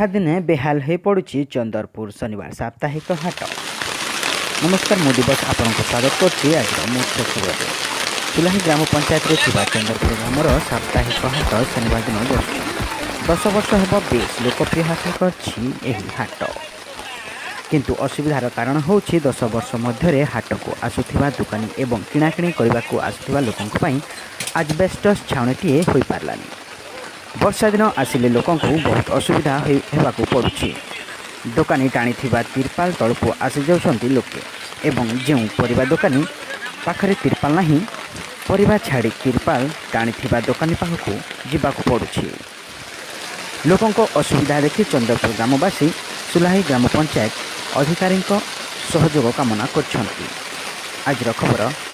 ବର୍ଷା ଦିନେ ବେହାଲ ହୋଇପଡ଼ୁଛି ଚନ୍ଦରପୁର ଶନିବାର ସାପ୍ତାହିକ ହାଟ। ନମସ୍କାର, ମୁଁ ଦିବସ ଆପଣଙ୍କୁ ସ୍ୱାଗତ କରୁଛି ଆଜିର ମୁଖ୍ୟ ଖବରରେ। ଚୁଲାହି ଗ୍ରାମ ପଞ୍ଚାୟତରେ ଥିବା ଚନ୍ଦରପୁର ଗ୍ରାମର ସାପ୍ତାହିକ ହାଟ ଶନିବାର ଦିନ ବସୁଛି। 10 ବର୍ଷ ହେବ ବେଶ୍ ଲୋକପ୍ରିୟ ହାସଲ କରିଛି ଏହି ହାଟ। କିନ୍ତୁ ଅସୁବିଧାର କାରଣ ହେଉଛି, 10 ବର୍ଷ ମଧ୍ୟରେ ହାଟକୁ ଆସୁଥିବା ଦୋକାନୀ ଏବଂ କିଣାକିଣି କରିବାକୁ ଆସୁଥିବା ଲୋକଙ୍କ ପାଇଁ ଆଜବେଷ୍ଟସ୍ ଛାଉଣିଟିଏ ହୋଇପାରିଲାନି। ବର୍ଷା ଦିନ ଆସିଲେ ଲୋକଙ୍କୁ ବହୁତ ଅସୁବିଧା ହେବାକୁ ପଡ଼ୁଛି। ଦୋକାନୀ ଟାଣିଥିବା ତିରପାଲ ତଳକୁ ଆସିଯାଉଛନ୍ତି ଲୋକେ ଏବଂ ଯେଉଁ ପରିବା ଦୋକାନୀ ପାଖରେ ତିରପାଲ ନାହିଁ, ପରିବା ଛାଡ଼ି ତିରପାଲ ଟାଣିଥିବା ଦୋକାନୀ ପାଖକୁ ଯିବାକୁ ପଡ଼ୁଛି। ଲୋକଙ୍କ ଅସୁବିଧା ଦେଖି ଚନ୍ଦ୍ରପୁର ଗ୍ରାମବାସୀ ସୁଲାହି ଗ୍ରାମ ପଞ୍ଚାୟତ ଅଧିକାରୀଙ୍କ ସହଯୋଗ କାମନା କରିଛନ୍ତି। ଆଜିର ଖବର।